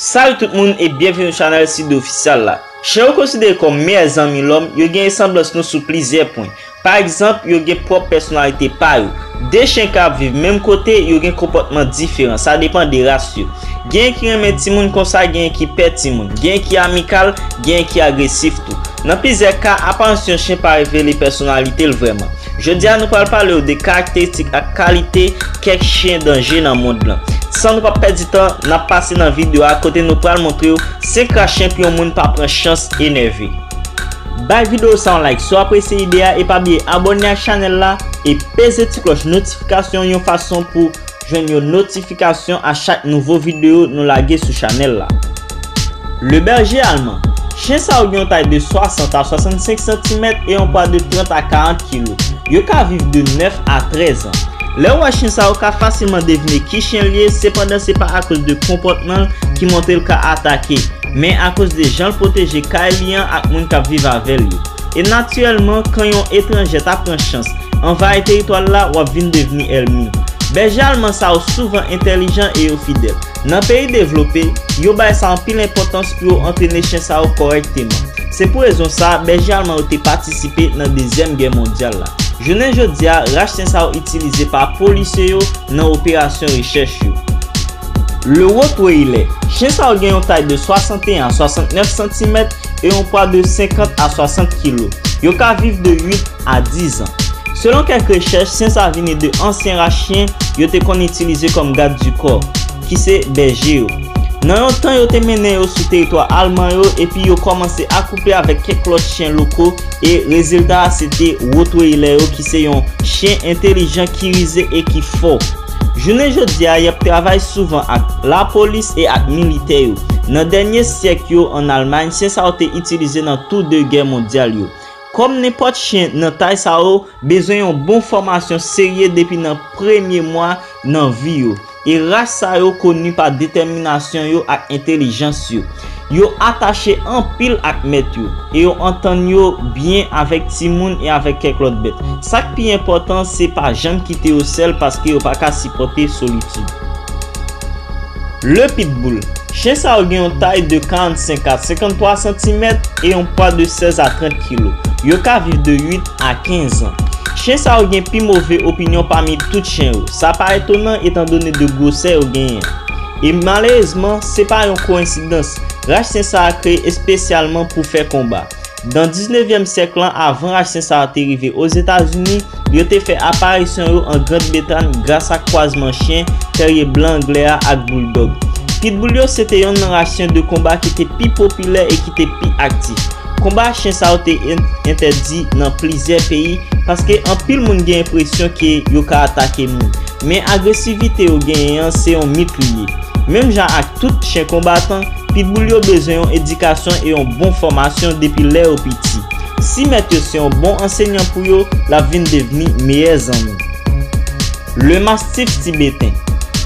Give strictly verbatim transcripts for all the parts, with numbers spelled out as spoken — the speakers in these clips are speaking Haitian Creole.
Salut tout moun e byenveni sou chanèl Sido Ofisyal la. Chen yo konsidere kòm meyè zanmi lòm, yo gen resanblans nou sou plizyè pwen. Pa egzanp, yo gen pwòp pèsonalite pa yo. De chen k ap viv menm kote, yo gen konpòtman diferan, sa depann de ras yo. Genyen ki renmen timoun konsa, genyen ki pè timoun, genyen ki amikal, genyen ki agresif tou. Nan plizyè ka, aparans yon chen pa revele pèsonalite l vrèman. Jodi a, nou pral pale w de karakteristik ak kalite kèk chen danje nan mond lan. San nou pa pèdi tan, n ap pase nan videyo a kote nou pral montre w senk ras chen pou yon moun pa pran chans enève. Bay videyo sa yon like si w apresye ide a e pa bliye abòne ak chanèl la e peze ti klòch notifikasyon yon fason pou jwenn yon notifikasyon a chak nouvo videyo nou lage sou chanèl la. Le Berger Allemand. Chen sa yo gen yon tay de swasant a swasannsenk santimèt e yon pwa de trant a karant kilo. Yo ka viv de nèf a trèz an. Lè w wè chen sa yo ka fasilman devine ki chen l ye, sepandan se pa akoz de konpòtman l ki montre l ka atake, men akoz de jan l pwoteje kay li an ak moun k ap viv avè l yo. E natirèlman, kan yon etranjè ta pran chans anvayi teritwa l la, w ap vin devni ènmi. Bèje alman sa yo souvan entèlijan e yo fidèl. Nan peyi devlope, yo bay sa anpil enpòtans pou yo antrene chen sa yo kòrèkteman. Se pou rezon sa a, bèje alman yo te patisipe nan Dezyèm Gè Mondyal la. Jounen jodi a, ras chen sa yo itilize pa polisye yo nan operasyon rechèch yo. Le Rottweiler. Chen sa yo gen yon tay de swasanteyen a swasantnèf santimèt e yon pwa de senkant a swasant kilo. Yo ka viv de uit a diz an. Selon kèk rechèch, chen sa vini de ansyen ras chen yo te konn itilize kòm garde du corps, ki se bèje yo. Nan yon tan, yo te mennen yo sou teritwa alman yo, epi yo kòmanse akouple avèk kèk lòt chen loko, e rezilta a se te Rottweiler yo, ki se yon chen entèlijan ki rize e ki fò. Jounen jodi a, y ap travay souvan ak lapolis e ak militè yo. Nan dènye syèk yo, ann Almay, chen sa yo te itilize nan tou de gè mondyal yo. Kòm nenpòt chen nan tay sa yo, bezwen yon bon fòmasyon serye depi nan premye mwa nan vi yo. E ras sa yo koni pa detèminasyon yo ak entèlijans yo. Yo atache anpil ak mèt yo, e yo antann yo byen avèk timoun e avèk kèk lòt bèt. Sa k pi enpòtan, se pa janm kite yo sèl paske yo pa ka sipòte solitid. Le Pitbull. Chen sa yo gen yon tay de karannsenk a senkanntwa santimèt e yon pwa de sèz a trant kilo. Yo ka viv de uit a kenz an. Chen sa yo gen pi move opinyon pami tout chen yo. Sa pa etonan etandone de gwosè yo genyen. E malerezman, se pa yon koyensidans. Ras chen sa a kreye espesyalman pou fè konba. Nan diznevyèm syèk lan, avan ras chen sa a te rive Ozetazini, yo te fè aparisyon yo an Grann Bretay gras ak kwazman chen tèrye blan anglè a ak bouldòg. Pitbull yo se te yonn nan ras chen de konba ki te pi popilè e ki te pi aktif. Konba chen sa yo te en-, entèdi nan plizyè peyi paske anpil moun gen enpresyon ke yo ka atake moun. Men agresivite yo genyen an se yon mit li ye. Menm jan ak tout chen konbatan, pitbull yo bezwen yon edikasyon e yon bon fòmasyon depi lè yo piti. Si mèt yo se yon bon ansenyan pou yo, l ap vin devni meyè zanmi. Le Mastiff Tibétain.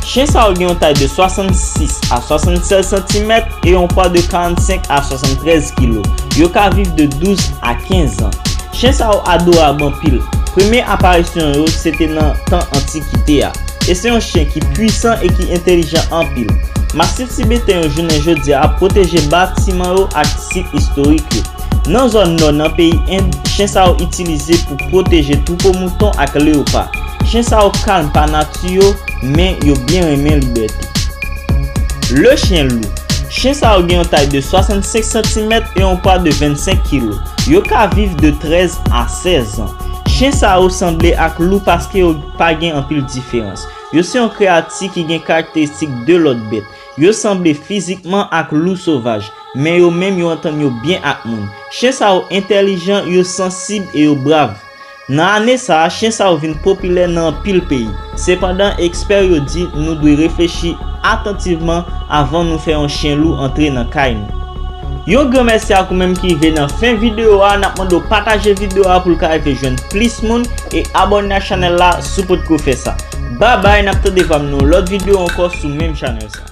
Chen sa yo gen yon tay de swasannsis a swasannsèz santimèt e yon pwa de karannsenk a swasanntrèz kilo. Yo ka viv de douz a kenz an. Chen sa yo adorab anpil. Premye aparisyon yo se te nan tan antikite a. E se yon chen ki pwisan e ki entèlijan anpil. Mastiff Tibétain yo jounen jodi a ap pwoteje batiman yo ak sit istorik yo. Nan zòn nò nan peyi End, chen sa yo itilize pou pwoteje twoupo mouton ak leyopa. Chen sa yo kalm pa nati yo, men yo byen renmen libète. Le Chien Loup. Chen sa yo gen yon tay de swasannsenk santimèt e yon pwa de vennsenk kilo. Yo ka viv de trèz a sèz an. Chen sa yo sanble ak lou paske yo pa gen anpil diferans. Yo se yon kreyati ki gen karakteristik de lòt bèt. Yo sanble fizikman ak lou sovaj, men yo menm yo antann yo byen ak moun. Chen sa yo entèlijan, yo sansib e yo brav. Nan ane sa a, chen sa yo vin popilè nan anpil peyi. Sepandan, ekspè yo di nou dwe reflechi atantivman avan nou fè yon chen lou antre nan kay nou. Yon gran mèsi ak ou menm ki rive nan fen videyo a. N ap mande w pataje videyo a pou l ka rive jwenn plis moun e abòne ak chanèl la si w potko fè sa. Babay, n ap tande vwa m nan yon lòt videyo ankò sou menm chanèl sa.